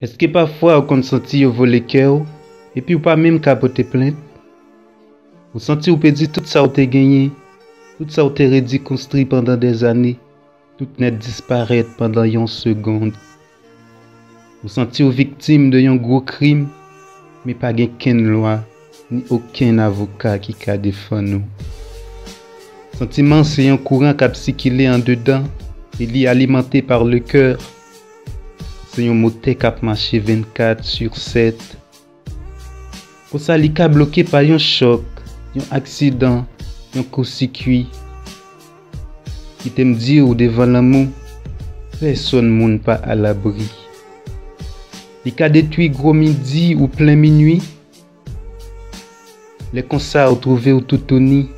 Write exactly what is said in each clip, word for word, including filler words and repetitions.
Èske pafwa ou konn santi yo vole kè w, epi w pa menm ka pote plent? Ou santi w pèdi tout sa w te genyen, tout sa w te redi konstwi pandan dèzane, tout nèt disparèt pandan yon segonn. Ou santi w viktim de yon gwo krim, men pa gen kenn lwa, ni okenn avoka ki ka defann ou. Santiman se yon kouran k ap sikile andedan, e li alimante pa le kè. Se yon motè k ap mache vennkat sur sèt. Konsa li ka bloke pa yon chòk, yon aksidan, yon kousikwi. Kite m di w, devan lanmou, pèsonn moun pa alabri. Li ka detwi gwo midi ou plen minwi. Lè konsa ou twouve w toutouni,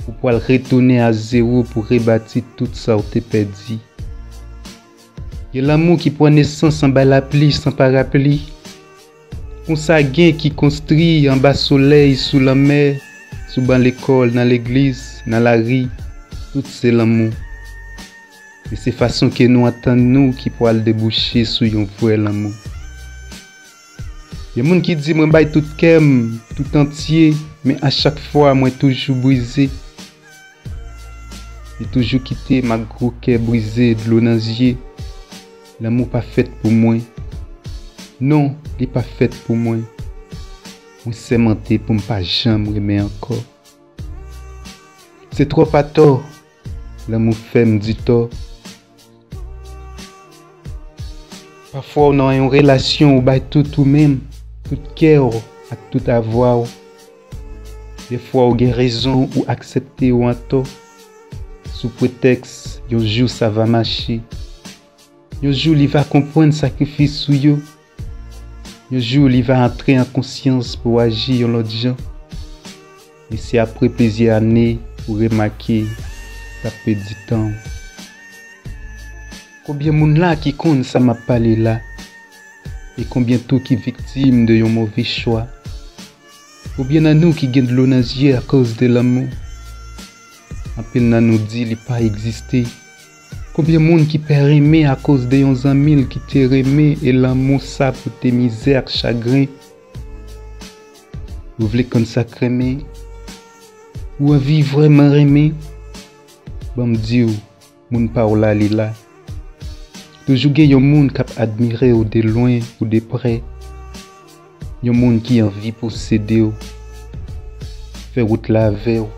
ou pral retounen a zewo pou rebati tout sa w te pèdi. Gen lanmou ki pran nesans anba lapli san parapli. Konsa gen ki konstwi anba solèy, sou lanmè, sou ban lekòl, nan legliz, nan lari. Tout se lanmou. E se fason ke nou antann nou ki pral debouche sou yon vrè lanmou. Gen moun ki di mwen bay tout kè m, tout antye, men a chak fwa mwen toujou brize. Li toujou kite m ak gwo kè brize, dlo nan zye. Lanmou pa fèt pou mwen. Non, li pa fèt pou mwen. Mwen sèmante pou m pa janm renmen ankò. Se twòp atò, lanmou fè m di tò. Pafwa w nan yon relasyon ou bay tout ou menm, tout kè w ak tout avwa w. Defwa ou gen rezon ou aksepte ou antò, sou pretèks yon jou sa va mache. Yon jou li va konprann sakrifis ou yo. Yon jou li va antre an konsyans pou aji yon lòt jan. E se apre plizyè ane ou remake w ap pèdi tan w. Konbyen moun la ki konn sa m ap pale la? E konbyen tou ki viktim de yon move chwa? Konbyen nan nou ki gen dlo nan zye akoz de lanmou? Anpil nan nou di li pa egziste. Konbyen moun ki pè renmen akoz de yon zanmi l ki te renmen e lanmou sa pote mizè ak chagren? Ou vle konn sa k renmen? Ou anvi vrèman renmen? Ban m di w, moun pa w la, li la. Toujou gen yon moun k ap admire w de lwen ou de prè. Yon moun ki anvi posede w, fè wout la avè w.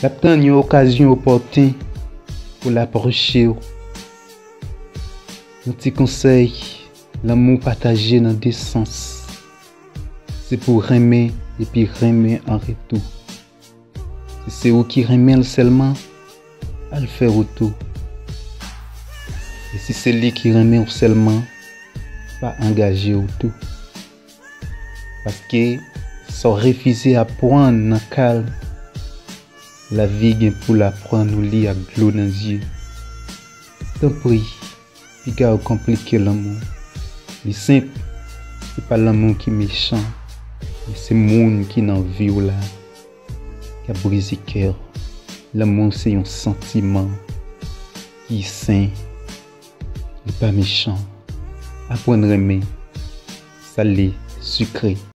L ap tann yon okazyon opòten pou l apwoche w. Yon ti konsèy, lanmou pataje nan de sans. Se pou w renmen epi renmen an retou. Si se ou ki renmen l sèlman, al fè wout ou. E si se li ki renmen w sèlman, pa angaje w tou. Paske sa w refize aprann nan kalm, lavi gen pou l aprann ou li ak dlo nan zye. Tanpri, piga w konplike lanmou. Li senp, se pa lanmou ki mechan, men se moun ki nan vi w la k ap brize kè w. Lanmou se yon santiman ki sen, li pa mechan. Aprann renmen, sale, sikre.